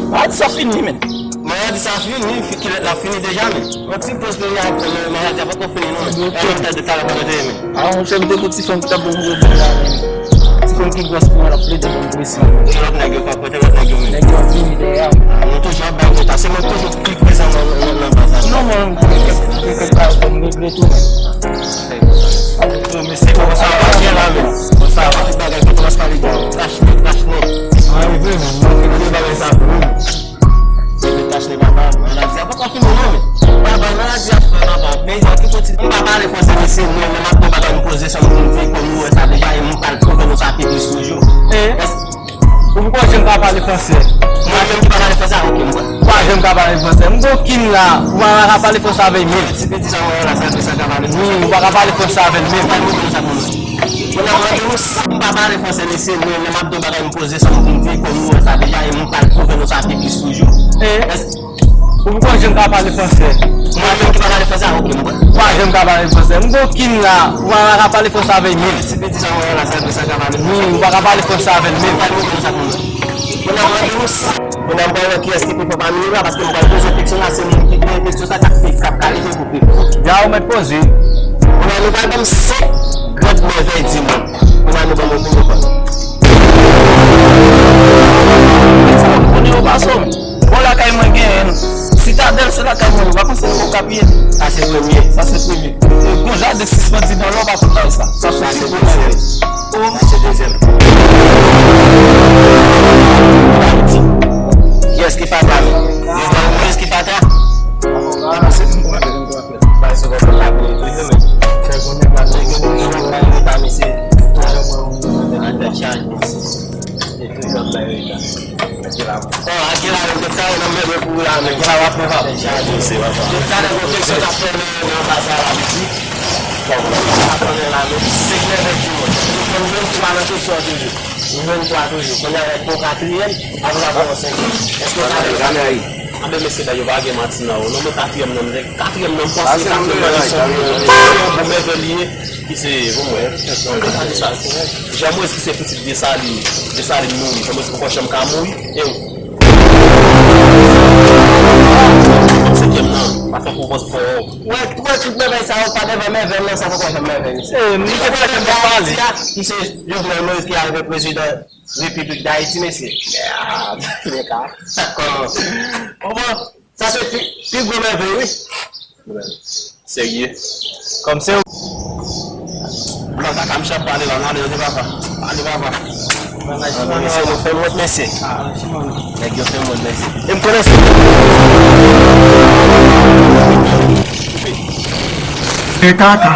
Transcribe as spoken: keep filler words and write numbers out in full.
Maladi sa fini, men. Maladi sa fini, kilè l ap fini deja, men. Yon ti poz peyi a ap pran, men maladi a poko fini, non, men. Yon lòt de talè pa kote, men. A, monchè, m te gon ti fanm ki t ap ban m pwoblèm la, men. Ti fanm ki gwòs pou mwen, l ap plede ban m presyon. E lòt nèg yo pa kote lòt nèg yo, men. Nèg yo ap vini dèyè m. A, nou toujou ap bay kontak. Se mwen toujou ki prezan nan, nan, nan baz la. Non, mwen, mwen, mwen, mwen, mwen regle tou, men. Yo, mesye, kòman sa va? Byen la, men. Bon, sa va. Tout bagay, kòman sa va? Kras nèt, kras nèt. A, e vre, men. Mwen, mwen, bagay sa, vre. Mwen, kras nèt, papa. Maladi a poko fini, non, men. Papa, maladi a fè, papa. Men, yon ti kote, m pa pale fransè, mesye, mwen, men m ap gon bagay m poze, sa m di, kòm nou wè sa deja, e m pral pwouve nou sa pi plis toujou. Eh? Èske Ou poko janm ka pale fransè. Mwen menm ki pa pale fransè, a, ok, m kwè. Ou pa janm ka pale fransè. M gon kin la, ou pa ka pale fransè avè l menm. Ti piti sa mwen la, sa, sa ka pale fransè. Wi, ou pa ka pale fransè avè l menm. Ou pa montre nou sa pou mwen. Mwen la, mwen di nou sa, m pa pale fransè, mesye, mwen, men m ap di yon bagay m poze sa m di, kòm nou wè sa deja, e m pral pwouve nou sa pi plis toujou. Eh? Èske Ou poko janm ka pale fransè. Mwen menm ki pa pale fransè, a, ok, m kwè. Ou pa janm ka pale fransè. M gon kin la, ou pa ka pale fransè avè l menm. Ti piti sa mwen la, sa, sa ka pale fransè. Wi, ou pa ka pale fransè avè l menm. Ou pa montre nou sa pou mwen. Mwen la, mwen di nou sa. Mwen la, m pral wè kiyès ki pi fò pami nou la, paske m pral poze kesyon la, se moun ki gen kesyon sa, k ap, k ap kalifye pou pi fò. Deja ou mèt poze. Mwen la, nou pral ban m senk grenn mèvèy di mond. Mwen la, nou ban m opinyon pa nou. Sa w konnen yo pa sòm. Bon, lakay mwen genyen. Sitadèl se lakay mwen. Ou pa panse nou ka piye? Sa se premye. Sa se premye. E gon jaden sispann di nan lò, pa konn bagay sa. Sa se premye. O, se dezyèm. Kiyès ki fatra? Jovenel Moïse ki fatra? Bay sou konprann la pou yo toujou, men. Fè konnen pa toujou, toujou ap bay reta, mesye. An tèt chaje, mesye. E toujou ap bay reta. Bon, Akela, yo te kare nan men mwen pou la, men. Akela, w ap pran pa. Yo te kare nan kesyon k ap fè nan, nan anbasad la, mesye. Bon, ap fè nan la, men. Se klè, efektivman. Nou fè nou menm twa nan kesyon an toujou. Nou jwenn twa toujou. Kounye a, èske w katriyèm? Apre sa, pou yon senkyèm. Èske w katriyèm? Anben, mesye, dam, yo pa gen manti nan yo. Non, mwen katriyèm nan, mwen katriyèm nan, m panse katriyèm nan, li se yon bon mèvèy li ye, ki se, bon, mwen, non, mwen pa di sa. Jan Moyiz ki se pitit Desalin, Desalin mouri, Jan Moyiz poko janm ka mouri, e w. Senkyèm nan, pa fè pwopòz fò. Wè, wè, tout mèvèy sa yo pa devan mèvèy nan, sa poko janm mèvèy, mesye. E, m te pale, m te pale. Ki se Jovenel Moïse ki arive prezidan Repiblik Dayiti, mesye. Ah, men ka. Kòman? Ou konprann? Sa se pi, pi gwo mèvèy, wi. Serye. Kòm se ou. Blan kaka m ap pale la, ale, ale, papa. Ale, papa. Mesye, nou fè m wont, mesye. Nèg yo fè m wont, mesye. E m konnen se. E kaka.